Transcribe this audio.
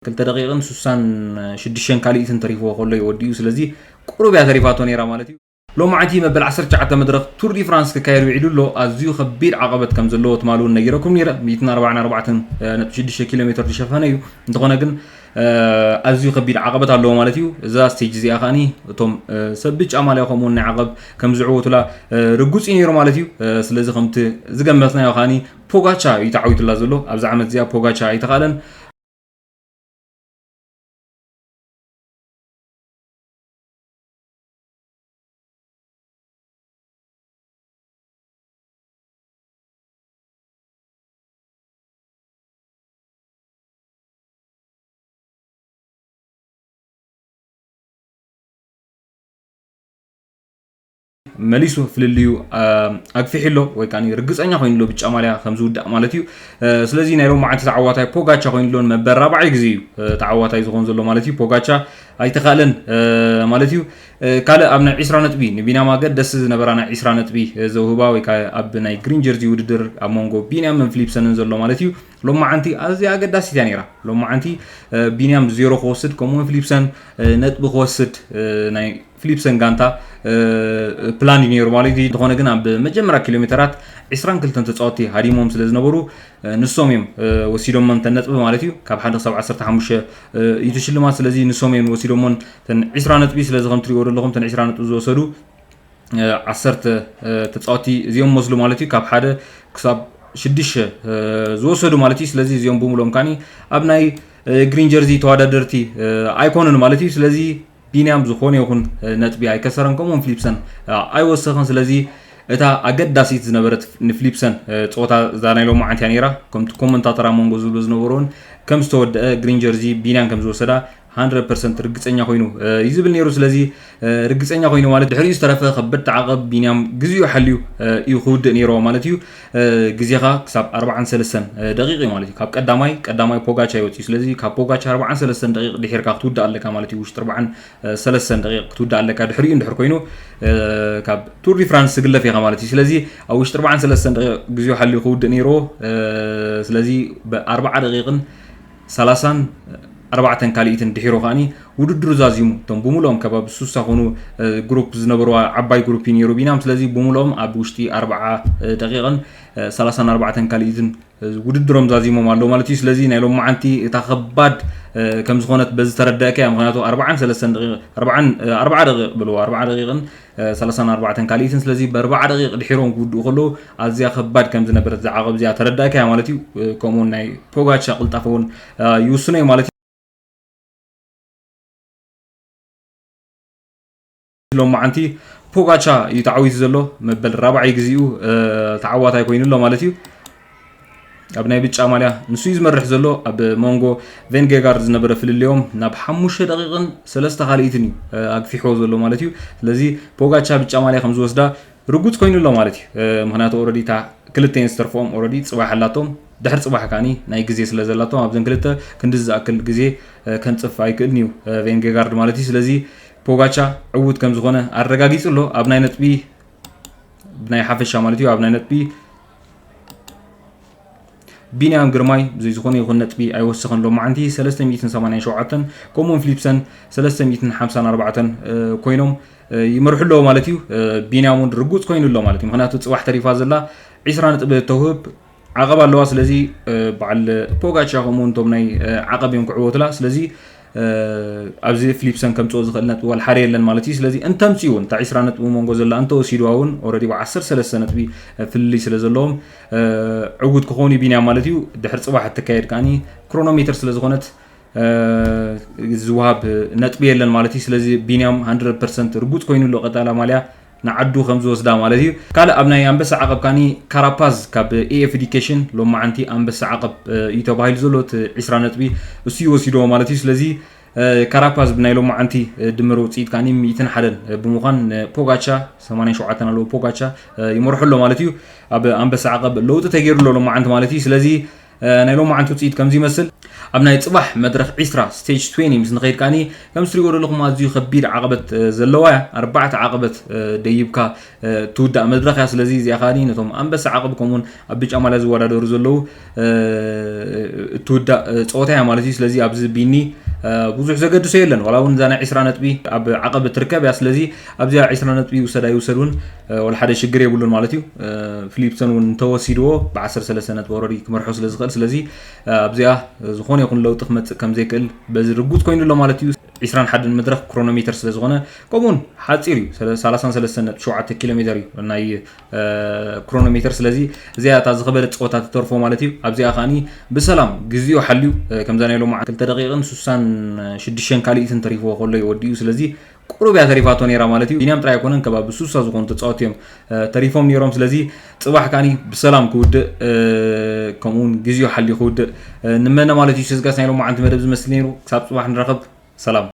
ክልተ ደቂቕን ስሳን ሽዱሽተን ካልኢትን ተሪፍዎ ከሎ እዩ ወዲኡ። ስለዚ ቁሩብ እያ ተሪፋቶ ነይራ ማለት እዩ። ሎማዓንቲ መበል ዓሰርተ ትሽዓተ መድረኽ ቱር ዲ ፍራንስ ክካየድ ውዒሉ ኣሎ። ኣዝዩ ከቢድ ዓቐበት ከም ዘለዎ ትማሊ እውን ነጊረኩም ነይረ። ሚእትን ኣርባዓን ኣርባዕተን ነጥቢ ሽዱሽተ ኪሎ ሜትር ዝሸፈነ እዩ። እንተኾነ ግን ኣዝዩ ከቢድ ዓቐበት ኣለዎ ማለት እዩ። እዛ ስቴጅ እዚኣ ከዓኒ እቶም ሰብ ብጫ ማልያ ከምኡውን ናይ ዓቐብ ከም ዝዕወቱላ ርጉጽ እዩ ነይሩ ማለት እዩ። ስለዚ ከምቲ ዝገመትናዮ ከዓኒ ፖጋቻ እዩ ተዓዊቱላ ዘሎ። ኣብዚ ዓመት እዚኣ ፖጋቻ ኣይተኻለን። መሊሱ ፍልልዩ ኣግፊሑ ኣሎ ወይ ከዓ ርግፀኛ ኮይኑ ኣሎ ብጫ ማልያ ከም ዝውዳእ ማለት እዩ። ስለዚ ናይ ሎማዓንቲ ተዓዋታይ ፖጋቻ ኮይኑ ኣሎ። ንመበል ራብዓይ ግዜ እዩ ተዓዋታይ ዝኸውን ዘሎ ማለት እዩ። ፖጋቻ ኣይተኻእለን ማለት እዩ። ካልእ ኣብ ናይ ዒስራ ነጥቢ ንቢንያም ኣገደሲ ዝነበራ ናይ ዒስራ ነጥቢ ዘውህባ ወይ ከዓ ኣብ ናይ ግሪን ጀርዚ ውድድር ኣብ መንጎ ቢንያምን ፍሊፕሰንን ዘሎ ማለት እዩ። ሎማዓንቲ ኣዝያ ኣገዳሲት እያ ነይራ። ሎማዓንቲ ቢንያም ዜሮ ክወስድ ከምኡውን ፍሊፕሰን ነጥቢ ክወስድ ናይ ፍሊፕሰን ጋንታ ፕላን እዩ ነይሩ ማለት እዩ። ዝኾነ ግን ኣብ መጀመርያ ኪሎ ሜተራት ዒስራን ክልተን ተፃወትቲ ሃዲሞም ስለ ዝነበሩ ንሶም እዮም ወሲዶሞን ተን ነጥቢ ማለት እዩ። ካብ ሓደ ክሳብ ዓሰርተ ሓሙሽተ እዩ እቲ ሽልማት። ስለዚ ንሶም እዮም ወሲዶሞን ተን ዒስራ ነጥቢ። ስለዚ ከም ትሪእዎ ዘለኹም ተን ዒስራ ነጥቢ ዝወሰዱ ዓሰርተ ተፃወቲ እዚኦም መስሉ ማለት እዩ። ካብ ሓደ ክሳብ ሽዱሽተ ዝወሰዱ ማለት እዩ። ስለዚ እዚኦም ብምሎም ካኒ ኣብ ናይ ግሪን ጀርዚ ተወዳደርቲ ኣይኮኑን ማለት እዩ። ስለዚ ቢንያም ዝኾነ ይኹን ነጥቢ ኣይከሰረን፣ ከምኡውን ፍሊፕሰን ኣይወሰኸን። ስለዚ እታ ኣገዳሲት ዝነበረት ንፍሊፕሰን ፀወታ እዛ ናይ ሎማዓንቲ እያ ነይራ። ከምቲ ኮመንታተር ኣብ መንጎ ዝብሉ ዝነበሩን ከም ዝተወደአ ግሪን ጀርዚ ቢንያም ከም ዝወሰዳ ሃንድረድ ፐርሰንት ርግፀኛ ኮይኑ እዩ ዝብል ነይሩ። ስለዚ ርግፀኛ ኮይኑ ማለት ድሕሪኡ ዝተረፈ ከበድቲ ዓቐብ ቢንያም ግዚኡ ሓልዩ እዩ ክውድእ ነይርዎ ማለት እዩ። ግዜኻ ክሳብ ኣርባዓን ሰለስተን ደቂቕ እዩ ማለት እዩ። ካብ ቀዳማይ ቀዳማይ ፖጋቻ ይወፅእ እዩ። ስለዚ ካብ ፖጋቻ ኣርባዓን ሰለስተን ደቂቕ ድሒርካ ክትውድእ ኣለካ ማለት እዩ። ውሽጢ ኣርባዓን ሰለስተን ደቂቕ ክትውድእ ኣለካ። ድሕሪኡ እንድሕር ኮይኑ ካብ ቱር ዲ ፍራንስ ትግለፍ ኢኻ ማለት እዩ። ስለዚ ኣብ ውሽጢ ኣርባዓን ሰለስተን ደቂቕ ግዚኡ ሓልዩ ክውድእ ነይርዎ። ስለዚ ብኣርባዓ ደቂቕን ሰላሳን ኣርባዕተን ካልኢትን ድሒሩ ከዓኒ ውድድሩ ዛዚሙ። እቶም ብምልኦም ከባቢ ሱሳ ኮኑ ግሩፕ ዝነበርዋ ዓባይ ግሩፕ እዩ ነይሩ ቢንያም። ስለዚ ብምልኦም ኣብ ውሽጢ ኣርባዓ ደቂቕን ሰላሳን ኣርባዕተን ካልኢትን ውድድሮም ዛዚሞም ኣለዉ ማለት እዩ። ስለዚ ናይ ሎማዓንቲ እታ ከባድ ከም ዝኾነት በዚ ተረዳእካ እያ። ምክንያቱ ኣርባዓን ሰለስተን ደቂቕ፣ ኣርባዓን፣ ኣርባዓ ደቂቕ ብልዎ፣ ኣርባዓ ደቂቕን ሰላሳን ኣርባዕተን ካልኢትን። ስለዚ ብኣርባዓ ደቂቕ ድሒሮም ክውድኡ ከለዉ ኣዝያ ከባድ ከም ዝነበረት እዛ ዓቐብ እዚኣ ተረዳእካ እያ ማለት እዩ። ከምኡውን ናይ ፖጋቻ ቅልጣፈ እውን ይውስኖ እዩ ማለት እዩ። ሎማዓንቲ ፖጋቻ እዩ ተዓዊቱ ዘሎ። መበል ራብዓይ ግዚኡ ተዓዋታይ ኮይኑ ኣሎ ማለት እዩ። ኣብ ናይ ብጫ ማልያ ንሱ እዩ ዝመርሕ ዘሎ። ኣብ መንጎ ቬንጌጋርድ ዝነበረ ፍልልዮም ናብ ሓሙሽተ ደቂቕን ሰለስተ ካልኢትን እዩ ኣግፊሕዎ ዘሎ ማለት እዩ። ስለዚ ፖጋቻ ብጫ ማልያ ከም ዝወስዳ ርጉጽ ኮይኑ ኣሎ ማለት እዩ። ምክንያቱ ኦረዲ እታ ክልተ እየን ዝተርፍኦም። ኦረዲ ፅባሕ ኣላቶም፣ ድሕሪ ፅባሕ ከዓኒ ናይ ግዜ ስለ ዘላቶም ኣብዘን ክልተ ክንዲ ዝኣክል ግዜ ከንፅፍ ኣይክእልን እዩ ቬንጌጋርድ ማለት እዩ። ስለዚ ፖጋቻ ዕዉት ከም ዝኾነ ኣረጋጊጹ ኣሎ። ኣብ ናይ ነጥቢ ብናይ ሓፈሻ ማለት እዩ ኣብ ናይ ነጥቢ ቢንያም ግርማይ ብዘይ ዝኾነ ይኹን ነጥቢ ኣይወሰኸን። ሎማዓንቲ ሰለስተ ሚእትን ሰማንያን ሸውዓተን ከምኡውን ፍሊፕሰን ሰለስተ ሚእትን ሓምሳን ኣርባዕተን ኮይኖም ይመርሑ ኣለዎ ማለት እዩ። ቢንያም እውን ርጉፅ ኮይኑ ኣሎ ማለት እዩ። ምክንያቱ ፅባሕ ተሪፋ ዘላ ዒስራ ነጥቢ ተውህብ ዓቐብ ኣለዋ። ስለዚ በዓል ፖጋቻ ከምኡ እውን እቶም ናይ ዓቐብ እዮም ክዕወቱላ። ስለዚ ኣብዚ ፍሊፕሰን ከምፅኦ ዝኽእል ነጥቢ ዋላ ሓደ የለን ማለት እዩ። ስለዚ እንተምፅኡ እውን እታ ዒስራ ነጥቢ መንጎ ዘላ እንተወሲድዋ እውን ኦረዲ ብዓሰርተ ሰለስተ ነጥቢ ፍልልይ ስለ ዘለዎም ዕውት ክኾኑ እዩ ቢንያም ማለት እዩ። ድሕሪ ፅባሕ እትካየድ ከዓኒ ክሮኖሜተር ስለ ዝኾነት ዝወሃብ ነጥቢ የለን ማለት እዩ። ስለዚ ቢንያም ሃንድረድ ፐርሰንት ርጉፅ ኮይኑ ኣሎ ቀጠላ ማልያ ንዓዱ ከም ዝወስዳ ማለት እዩ። ካልእ ኣብ ናይ ኣንበሳ ዓቐብ ካኒ ካራፓዝ ካብ ኤኤፍ ኤዱኬሽን ሎማዓንቲ ኣንበሳ ዓቐብ እዩ ተባሂሉ ዘሎ እቲ ዒስራ ነጥቢ እሱ እዩ ወሲድዎ ማለት እዩ። ስለዚ ካራፓዝ ብናይ ሎማዓንቲ ድምር ውፅኢት ካኒ ሚእትን ሓደን ብምዃን ንፖጋቻ ሰማንያን ሸውዓተን ኣለዎ ፖጋቻ ይመርሖ ኣሎ ማለት እዩ። ኣብ ኣንበሳ ዓቐብ ለውጢ ተገይሩ ኣሎ ሎማዓንቲ ማለት እዩ። ስለዚ ናይ ሎማዓንቲ ውፅኢት ከምዚ ይመስል። ኣብ ናይ ፅባሕ መድረኽ ዒስራ ስቴጅ ትዌንቲ ምስ ንኸይድ ከዓኒ ከምዚ ትሪእዎ ዘለኹም ኣዝዩ ከቢድ ዓቐበት ዘለዋ እያ። ኣርባዕተ ዓቐበት ደይብካ ትውዳእ መድረኽ እያ። ስለዚ እዚኣ ከዓኒ ነቶም ኣንበሳ ዓቐብ ከምኡውን ኣብ ብጫ ማልያ ዝወዳደሩ ዘለዉ እትውዳእ ፀወታ እያ ማለት እዩ። ስለዚ ኣብዚ ቢኒ ብዙሕ ዘገድሶ የለን። ዋላ እውን እዛ ናይ ዒስራ ነጥቢ ኣብ ዓቐብ ትርከብ እያ። ስለዚ ኣብዚኣ ዒስራ ነጥቢ ይውሰድ ኣይውሰድ እውን ወላ ሓደ ሽግር የብሉን ማለት እዩ። ፊሊፕሰን እውን እንተወሲድዎ ብ ዓሰርተ ሰለስተ ነጥቢ ወረዲ ክመርሖ ስለ ዝኽእል፣ ስለዚ ኣብዚኣ ዝኾነ ይኹን ለውጢ ክመፅእ ከም ዘይክእል በዚ ርጉፅ ኮይኑ ኣሎ ማለት እዩ። ዒስራን ሓደን መድረኽ ክሮኖሜተር ስለ ዝኾነ፣ ከምኡውን ሓፂር እዩ፣ ሰላሳን ሰለስተን ነጥቢ ሸውዓተ ኪሎ ሜተር እዩ ናይ ክሮኖሜተር። ስለዚ እዚኣ እታ ዝኸበደት ፀወታ ትተርፎ ማለት እዩ። ኣብዚኣ ከዓኒ ብሰላም ግዚኡ ሓልዩ ከምዛ ናይ ሎማ ክልተ ደቂቕን ሱሳን ሽዱሽተን ካልኢትን ተሪፍዎ ከሎ እዩ ወዲኡ። ስለዚ ቁሩብ እያ ተሪፋቶ ነይራ ማለት እዩ። ቢንያም ጥራይ ኣይኮነን፣ ከባቢ ሱሳ ዝኾኑ ተፃወቲ እዮም ተሪፎም ነይሮም። ስለዚ ፅባሕ ከዓኒ ብሰላም ክውድእ ከምኡውን ግዜኡ ሓልዩ ክውድእ ንመነ ማለት እዩ። ስዝጋስ ናይ ሎማዓንቲ መደብ ዝመስል ነይሩ። ክሳብ ፅባሕ ንራኸብ። ሰላም።